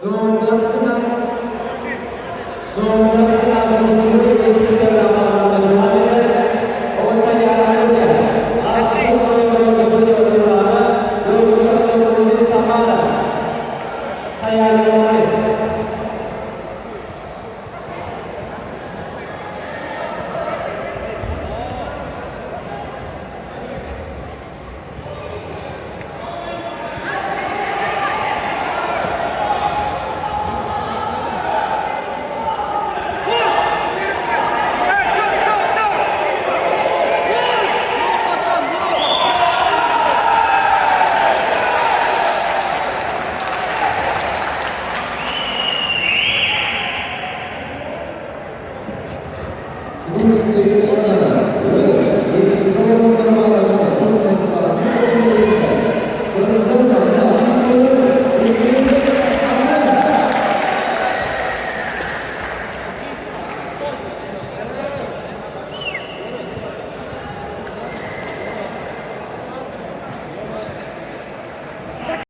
Nobatdaky final Nobatdaky final duşuşygy ertir amalynda dowam eder. Oňa taýýarlyk görýän Akşam Nurmana Ýoldaşow Nurmuddin Tamara taýýarlanmaly.